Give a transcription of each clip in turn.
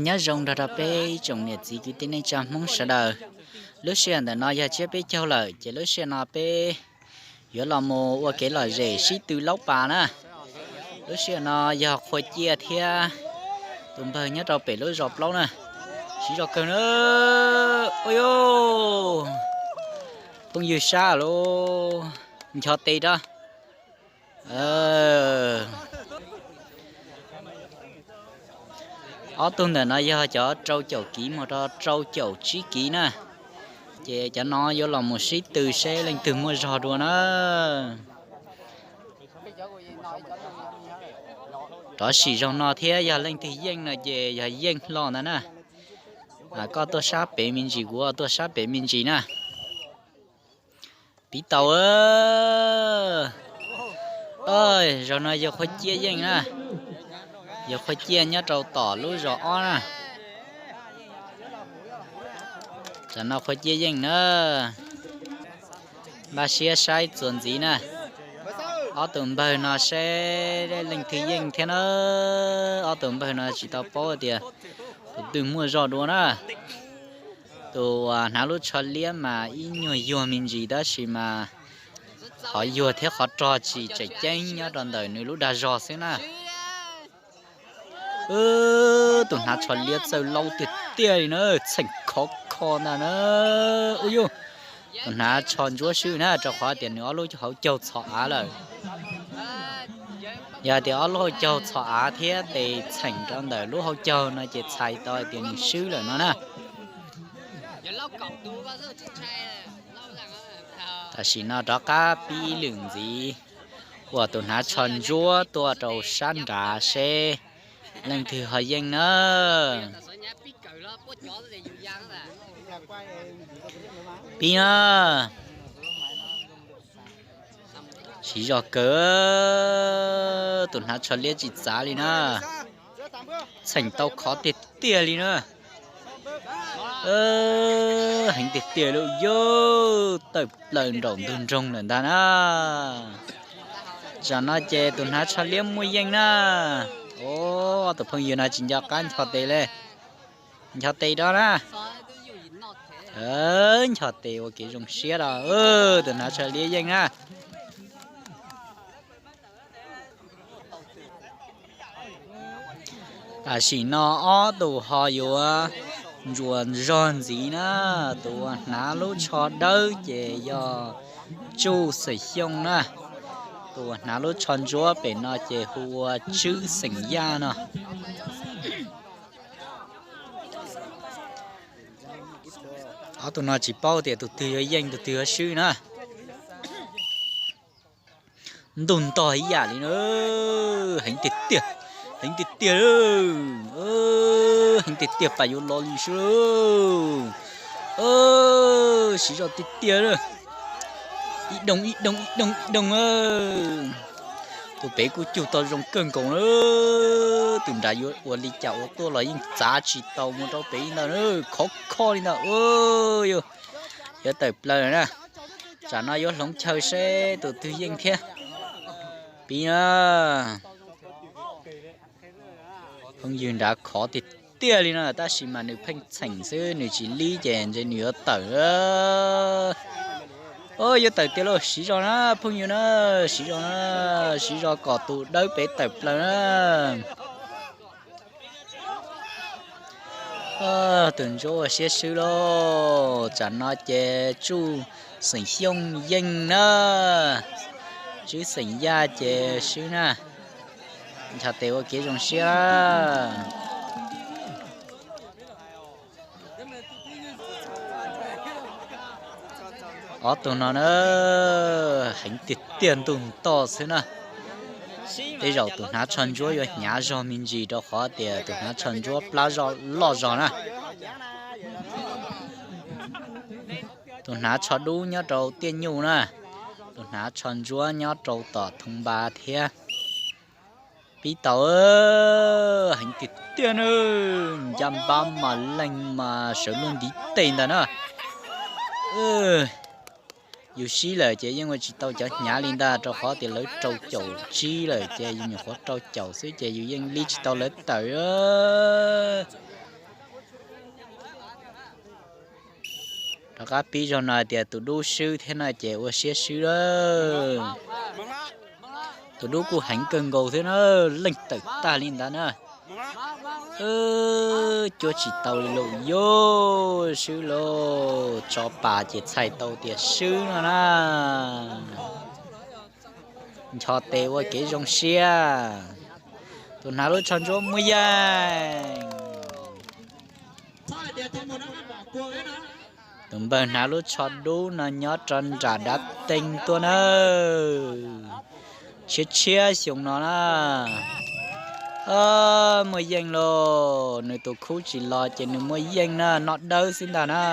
Nyob zoo nrog rau peb ib tsoom niam txiv kwv tij neej tsa Hmoob sawv daws. Lub sij hawm ntawm no yog tsiab peb caug lawm ces lub sij hawm no peb yuav los mus ua kev lom zem sib tw laub pas na. Lub sij hawm no yog Qhua Ciaj thiab tus npawg nyob rau pem lub zos plaub na. Siv zog kawg na. Ua yuj, phooj ywg sab lub ncho tes rau. Ob tug ntawm no yog cov rau caum kiv mus rau rau caum tsib kiv na. Ces cov no yuav los mus sib tw seb leej twg muaj zog dua na. Rov sim zaug no thiab yog leej twg yeej no ces yog yeej hlo ntag na. Koj tuaj sab pem me ntsis, kuv tuaj sab pem me ntsis na. Piv tau. Zaug no yawg Qhua Ciaj yeej na. Yawg Qhua Ciaj nyob rau tom lub zos ob na. Tam no Qhua Ciaj yeej na. Npaj siab saib txuas ntxiv na. Ob tus npawg no seb leej twg yeej thiab na. Ob tus npawg no tsis tau paub tias tus twg muaj zog dua na. Tus hnav lub tsho liab mas ib nyuag yuag me ntsis tab sis mas qhov yuag thiab qhov rog tsis tseem ceeb, nyob rau ntawm nws lub dag zog xwb na. Tus hnav tsho liab txawj laub tiag tiag li na, txheem khov kho ntag na. Ua yuj, tus hnav tsho ntsuab swb na rau qhov tias nws ob lub hauv caug txhos av lawm. Yog tias ob lub hauv caug txhos av thiab tes txheem rau ntawm lub hauv caug no ces txhais tau hais tias nws swb lawm no na. Tam sim no rov qab pib ib lwm ntxiv uas tus hnav tsho ntsuab tuaj rau sab nrad seb leej twg ho yeej na. Pib na. Siv zog kawg, tus hnav tsho liab tsis txav li na. Txheem tau khov tiag tiag li na. Heev tiag tiag li, yuav tawm plaws nraum ntug nroog lawm ntag na. Tsam no ces tus hnav tsho liab muaj yeej na. Ob tus phooj ywg no tsis nco qab ncho tes li. Ncho tes rau na. Ncho tes ua kev zoo siab rau. Tus hnav tsho liab yeej na. Tam sim no ob tus ho yuav ntsuas zog ntxiv na. Tus uas hnav lub tsho dawb ces yog Tsuj Xeem Xyooj na. Tus uas hnav lub tsho ntsuab pem no ces hu ua Tswb Xeem Yaj no. Ob tug no tsis paub tias tus twg yuav yeej tus twg yuav swb na. Ntug ntog ib yam li na. Heev tiag tiag, heev tiag tiag, heev tiag tiag, pas yuav los li sub. Siv zog tiag tiag. Ib doog ib doog ib doog ib doog. Tus pem kuj cug tau zoo kawg nkaus na. Tus nrad yuav ua li cas ua tuaj los yeej txav tsis tau mus rau pem li ntawd na, khov kho li ntawd. Yuav tawm plaws na. Tsam no yuav hloov chaw seb tus twg yeej thiab. Pib na. Phooj ywg nrad khov tiag tiag li no tab sis mas nws pheej txheem xwb, nws tsis lib ces ntshe nws yuav tawm. Yuav tawm tiag lauj, siv zog na phooj ywg na, siv zog na, siv zog kom tus dawb pem tawm plaws na. Tus ntsuab ua siab swb lauj, tsam no ces Tsuj Xeem Xyooj yeej na, Tswb Xeem Yaj ces swb na. Ncho tes ua kev zoo siab. Ob tug no na, heev tiag tiag ntug ntoj xwb na. Tej zaum tus hnav tsho ntsuab yuav hnyav zog me ntsis rau qhov tias tus hnav tsho ntsuab plab loj zog na. Tus hnav tsho dub nyob rau tiaj nyuj na, tus hnav tsho ntsuab nyob rau tom thoo npa thiab. Pib tau, heev tiag tiag na, ncaj npab mas leej mas sawv lub ntiv tes ntag na. Yus sib lawm ces yeej ua tsis tau cov hnyav li ntag, rau qhov tias lawv rau caum tsib lawm ces yus nyuam qhuav rau caum xwb ces yus yeej li tsis tau lawv tawm. Rov qab pib zog no hais tias tus dub swb thiab no ces ua siab swb lawm. Tus dub kuj heev kawg nkaus thiab na, leej tawm tag li ntawd na. Cuab tsis tau li lauj, yus swb lauj, tso pas ces txhais tau tias swb no na. Ncho tes ua kev zoo siab. Tus hnav lub tsho ntsuab muaj yeej. Tus npawg hnav lub tsho dub no nyob rau nram dab teeg tuaj na. Tshiab tshiab xyoo no na. Muaj yeej lauj, nws tus khub tsis los ces nws muaj yeej na, noj dawb xwb ntag na.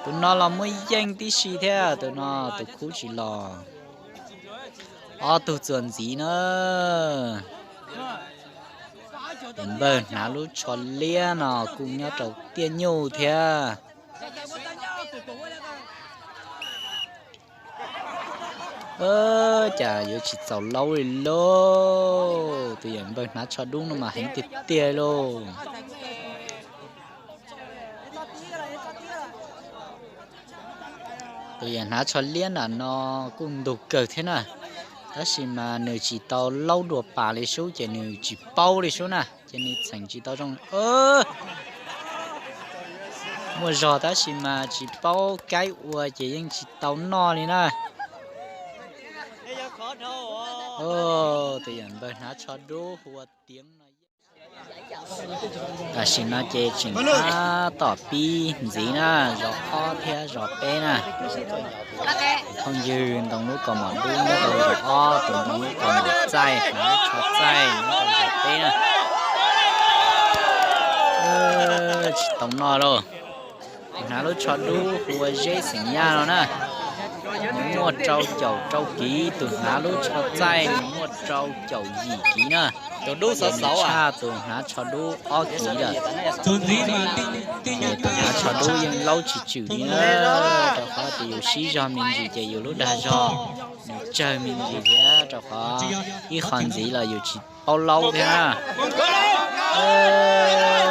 Tus no los muaj yeej tib si thiab, tus no tus khub tsis los. Ob tug txuas ntxiv na. Tus npawg hnav lub tsho liab no kuj nyob rau tiaj nyuj thiab. Cas yuav tsis txaus laub li lauj. Tus yawm npawg hnav tsho dub no mas heev tiag tiag lauj. Tus yawm hnav tsho liab nram no kuj ntug kawg thiab na, tab sis mas nws tsis tau laub dua pas li sub ces nws tsis paub li sub na, ces nws txheem tsis tau zoo. Muaj zog tab sis mas tsis paub kaib ua ces yeej tsis tau noj li na. Tus yawm npawg hnav tsho dub hu ua Tiav no. Tam sim no ces tseem tab tom pib ntxiv na, zos ob thiab zos peb na. Phooj ywg ntoo lub kaus mom dub nyob rau zos ob, tus ntoo lub kaus mom txaij hnav lub tsho txaij nyob rau zos peb na. Tsis tau noj lauj. Tus hnav lub tsho dub hu ua Zeb xeem Yaj no na, nws muaj rau caum rau kiv, tus hnav lub tsho txaij nws muaj rau caum yim kiv na. Ces nws tshaj tus hnav tsho dub ob kiv lawm. Ces tus hnav tsho dub yeej laub tsis tswm li na, rau qhov tias yus sib zog me ntsis ces yus lub dag zog nws tsawg me ntsis thiab, rau qhov ib qho ntxiv los yus tsis paub laub thiab na.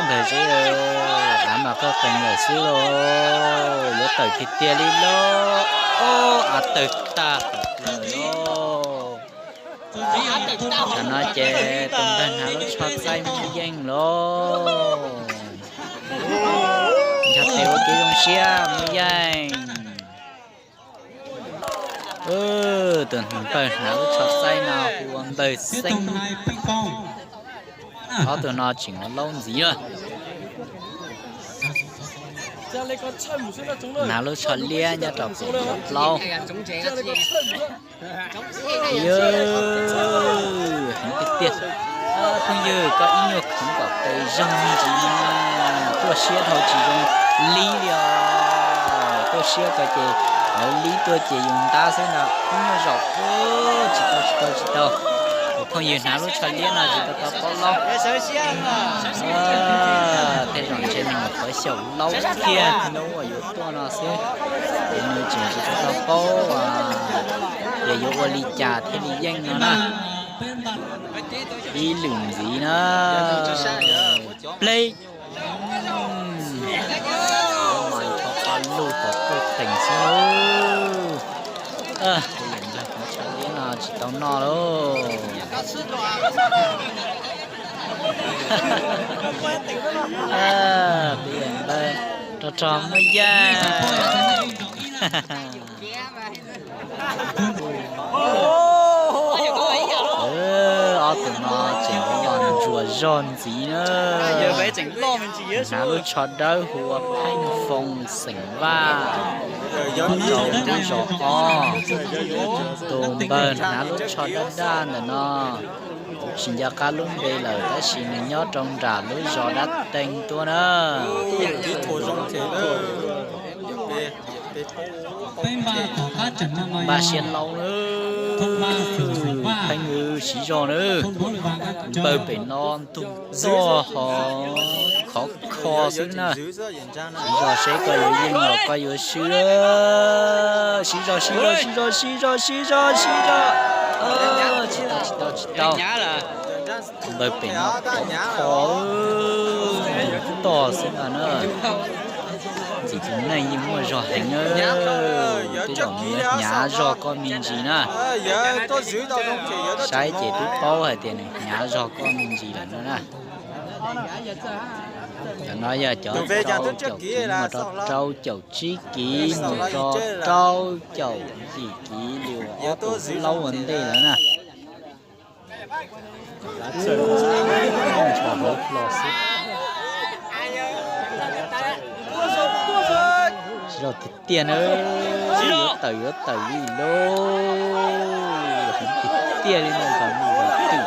Ntawm Zeb av mas qoj qees lawm xwb lauj, yuav tawm tiag tiag li lauj. Ob, av tawg tag lawm lauj. Tam no ces tus npawg hnav lub tsho txaij muaj yeej lauj. Nco tes ua kev zoo siab muaj yeej. Tus npawg hnav lub tsho txaij no hu ua npawg Xeeb. Ob tug no tseem ua laub ntxiv lawm. Hnav lub tsho liab nyob rau pem plaub. Yog heev tiag tiag. Phooj ywg, koj ib nyuag khoov kom pes zog me ntsis no, tuaj siab dhau tsis zoo li li os. Tuaj siab ko ces lawv li tuaj ces yus ntab xwb ntag. Ib nyuag zaum, tsis tau tsis tau tsis tau. Tus phooj ywg hnav lub tsho liab no tsis tau tau paub laub. Tej zaum ntshe nws nyuam qhuav xyaum laub kiag hnub uas yuav tuaj no xwb, ces nws tseem tsis tau tau paub tias yuav ua li cas thiaj li yeej no na. Ib lwm ntxiv na. Pleb. Mas nrho pa lug hov kuj theem xwb. Tus yawm npawg hnav tsho liab no tsis tau noj lauj. Tus yawm npawg rog rog muaj yeej. Ob tug no tseem los ntsuas zog ntxiv na. Hnav lub tsho dawb hu ua Pheej Foom xeem Vaj, rau lub zos ob. Tus npawg hnav lub tsho dawb daj ntawm no, kuv tsis nco qab lub npe lawm tab sis nws nyob rau nram lub zos dab teeg tuaj na. Npaj siab lauj, Pheej Foom. Siv zog na, npawg pem no ntug toj ho khov kho xwb na. Siv zog seb koj yuav yeej los koj yuav swb. Siv zog, siv zog, siv zog, siv zog, siv zog, siv zog. Tsis tau, tsis tau, tsis tau. Npawg pem no khov kho, ntug toj xwb ntag na. Txiv tus neeg yeej muaj zog heev na. Tej zaum nws yuav hnyav zog koj me ntsis na. Saib ces twb paub hais tias nws hnyav zog koj me ntsis lawm no na. Cov no yog cov rau caum kiv mus rau rau caum tsib kiv mus rau rau caum yim kiv li uas ob tug laub ua ntej lawm na. Ntsho hauv hlo xwb. Siv zog tiag tiag na, yuav tawm yuav tawm li lauj, heev tiag tiag li no, zog mus zog twm,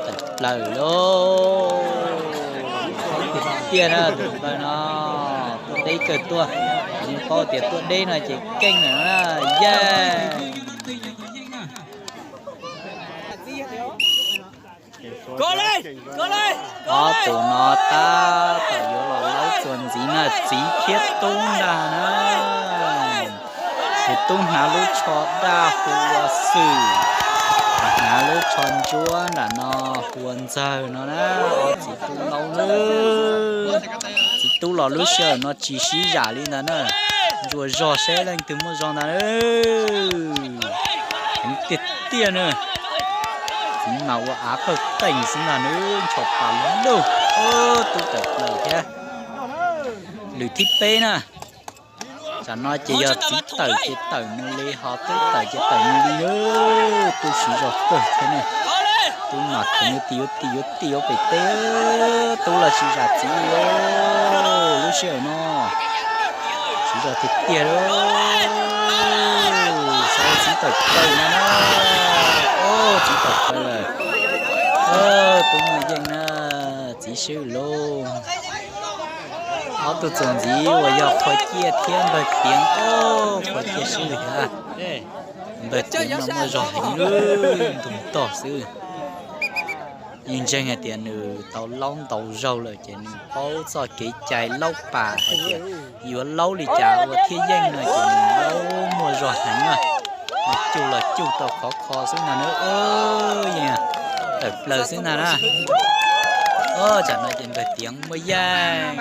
tawm plaws lauj. Tiag tiag na, tus npawg no tuaj deb kawg tuaj, yeej paub tias tuaj deb no ces keej lawm na, yeej. Ob tus no tab tom yuav los laub txuas ntxiv na, txiv thiab tub ntag na. Tus tub hnav lub tsho daj hu ua Xwm, hnav lub tsho ntsuab nram no hu ua Ntxawg no na. Ob txiv tub laub na, txiv tub los lub sij hawm no tsis sib zam li ntag na. Ntsuas zog seb leej twg muaj zog ntag na. Heev tiag tiag na. Txiv mas ua av qawg qees xwb ntag na, ntsho tas lug. Tub tawm plaws thiab. Lwm thib peb na. Tsam no ces yog txiv tawm ces tawm mus li, ho tub tawm ces tawm mus li na. Tub siv zog kawg thiab ne. Tub mas kheev yuav tim yuav tim yuav tim yuav pem teb, tub los tsis zam txiv li. Lub sij hawm no siv zog tiag tiag lauj. Xav txiv tawm plaws no na. Txiv tawm plaws lawm. Tub muaj yeej na, txiv swb lauj. Ob tug txuas ntxiv uas yog Qhua Ciaj thiab npawg Tiav, Qhua Ciaj swb thiab. Npawg Tiav no muaj zog heev, ntug tog xwb. Yeej ntseeg hais tias nws tau laub ntau zaug lawm ces nws paub txoj kev cai laub pas hais tias yuav laub li cas ua thiaj yeej no ces nws laub muaj zog heev na. Nws cug los cug tau khov kho xwb ntag na. Yeej tawm plaws xwb ntag na. Tsam no ces npawg Tiav muaj yeej.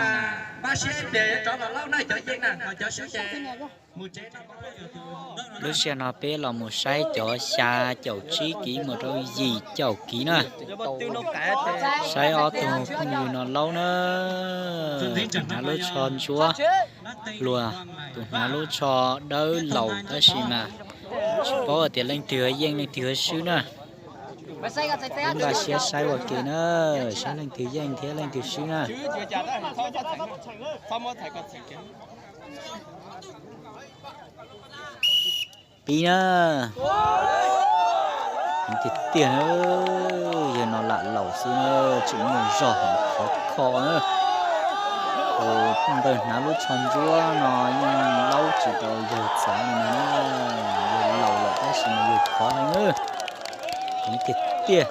Lub sij hawm no peb los mus saib cov xya caum tsib kiv mus rau yim caum kiv na. Saib ob tug phooj ywg no laub na. Tus hnav lub tsho ntsuab hluas, tus hnav lub tsho dawb laus tab sis mas tsis paub hais tias leej twg yeej leej twg swb na. Peb npaj siab saib ua ke na, saib leej twg yeej thiab leej twg swb na. Pib na. Tiag tiag na, yawg no lam laus xwb na, tseem muaj zog heev khov kho na. Tus npawg hnav lub tsho ntsuab no yeej laub tsis tau yawg txav li no na. Yawg laus lawm tab sis mas yawg khov heev na. Heev tiag tiag.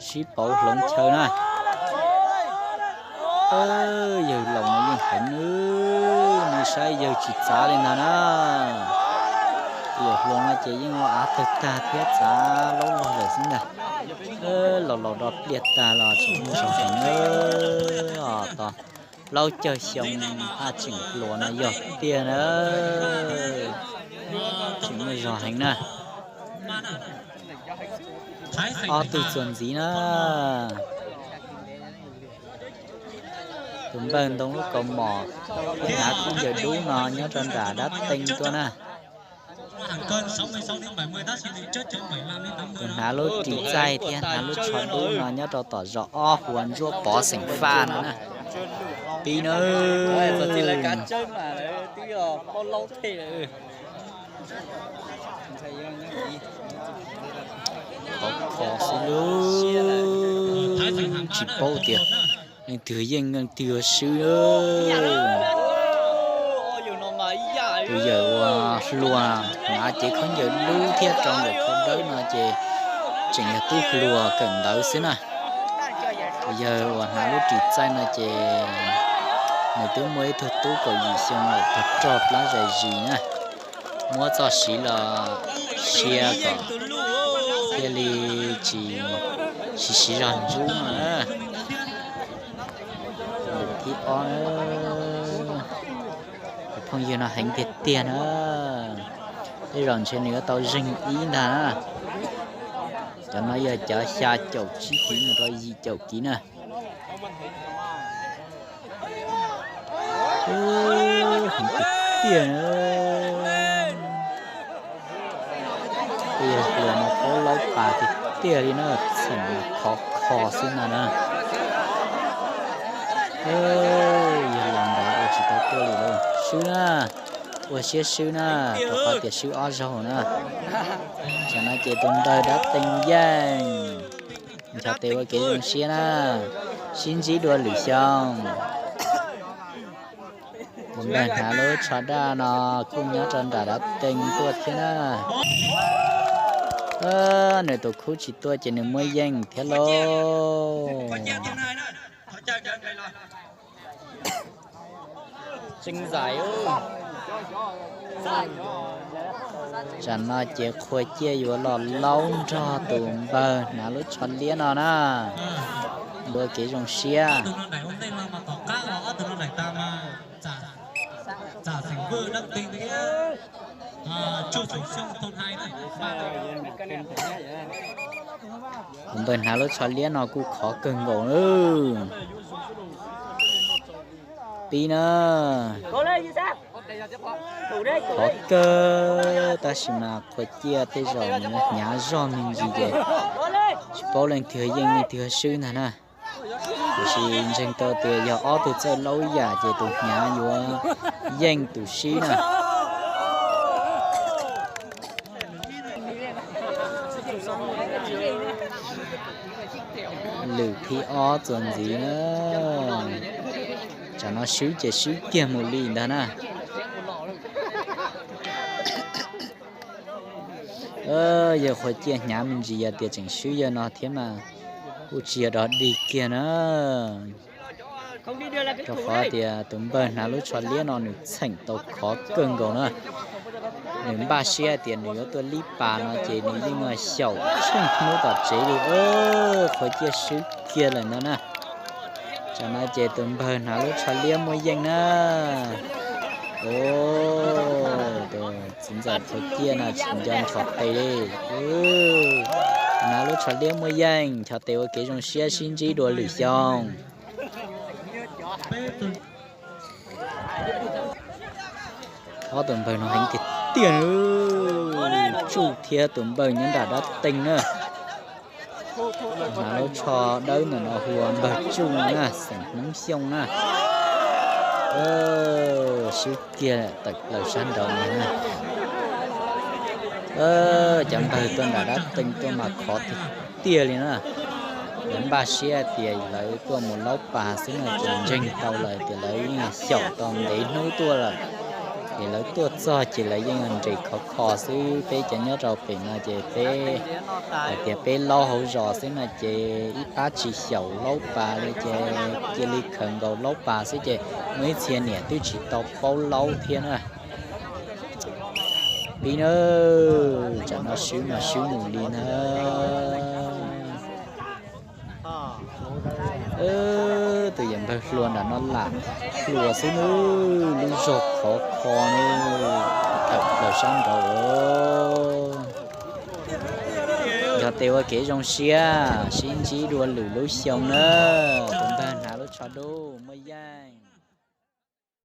Sib pauv hloov chaw na. Yawg laus no yeej heev na, nej saib yawg tsis txav li ntag na. Tus hluas no ces yeej ua av tawg tag thiab txav laub log lawm xwb ntag. Laus laus do pliaj tag los tseem muaj zog heev na. Tos plaub caug xyoo haj tseem hluas no yog tiag na. Tseem muaj zog heev na. Ob tug txuas ntxiv na. Tus npawg ntoo lub kaus mom, hnav khaub ncaws dub no nyob rau nram dab teeg tuaj na. Tus hnav lub ris txaij thiab hnav lub tsho dub no nyob rau tom zos ob hu ua Ntsuab Pov xeem Faj no na. Pib na. Khov kho xwb lauj. Tsis paub tias leej twg yeej leej twg swb. Tus yawg uas hluas hnav cev khaub ncaws dub thiab rau nkaus khau dawb no ces tseem yog tub hluas kawm ntawv xwb na. Tus yawg uas hnav lub ris txaij no ces nws twb muaj ib tug tub kaum yim xyoo lawm tuag rog plab zais zis na. Muab txoj siv los sia kom thiaj li tsis siv siv zog ntsuab no na. Lwm thib ob na. Cov phooj ywg no heev tiag tiag na. Tej zaum ntshe nws yuav tau zeeg ib ntag na. Cov no yog cov xya caum tsib kiv mus rau yim caum kiv na. Heev tiag tiag na. Tej yawg hluas no paub laub pas tiag tiag li na, txheem khov kho xwb ntag na. Yawg laus nrad ua tsis tau tuaj li lauj, swb na, ua siab swb na, rau qhov tias swb ob zaug na. Tsam no ces tus npawg dab teeg yeej ncho tes ua kev zoo siab na, sib ntsib dua lwm xyoo. Tus npawg hnav lub tsho daj no kuj nyob rau nram dab teeg tuaj thiab na. Nws tus khub tsis tuaj ces nws muaj yeej thiab lauj. Tsam no ces Qhua Ciaj yuav los laub nrog tus npawg hnav lub tsho liab no na. Ua kev zoo siab. Tus npawg hnav lub tsho liab no kuj khov kawg nkaus na. Pib na. Khov kawg tab sis mas Qhua Ciaj tej zaum nws hnyav zog me ntsis ces tsis paub leej twg yeej leej twg swb ntag na. Tiam sis ntseeg tau tias yog ob tug txawj laub yam ces tus hnyav yuav yeej tus swb na. Lwm thib ob txuas ntxiv na. Tsam no swb ces swb kiag mus li ntag na. Yawg Qhua Ciaj hnyav me ntsis yog tias tseem swb yawg no thiab mas kuj tsis yog dog dig kiag na. Rau qhov tias tus npawg hnav lub tsho liab no nws txheem tau khov kawg nkaus na. Nws npaj siab tias nws yuav tuaj lib pas no ces nws yeej xyaum tsheej hnub tom tsev li. Qhua Ciaj swb kiag lawm ntag na. Tsam no ces tus npawg hnav lub tsho liab muaj yeej na. Tus txiv ntxawm Qhua Ciaj no tsis nco ncho tes li. Hnav lub tsho liab muaj yeej, ncho tes ua kev zoo siab sib ntsib dua lwm xyoo. Ob tus npawg no heev tiag tiag, Tsuj thiab tus npawg nyob nram dab teeg na. Hnav lub tsho dawb ntawm no hu ua npawg Tsuj no na, xeem Hmoob Xyooj na. Swb kiag tawm plaws sab nraud no na. Cov npawg tuaj nram dab teeg tuaj mas khov tiag tiag li na. Lawv npaj siab tias lawv tuaj mus laub pas xwb no ces ntseeg tau lawm tias lawv yeej xyaum tau ntev hnub tuaj lawm. Ces lawv tuaj txog ces lawv yeej nres khov kho xwb. Peb cov nyob rau pem no ces peb hais tias peb laub hauv zos xwb no ces ib pab tsis xyaum laub pas li ces cia li khaws nkaus laub pas xwb ces muaj ib txhia niam twb tsis tau paub laub thiab na. Pib na, tsam no swb mas swb mus li na. Tus yawm npawg hluas nram no lam hluas xwb nawb, lub zog khov kho nawb, tawm plaws sab nraud. Nco tes ua kev zoo siab, sib ntsib dua lwm lub xyoo na. Tus npawg hnav lub tsho dub muaj yeej.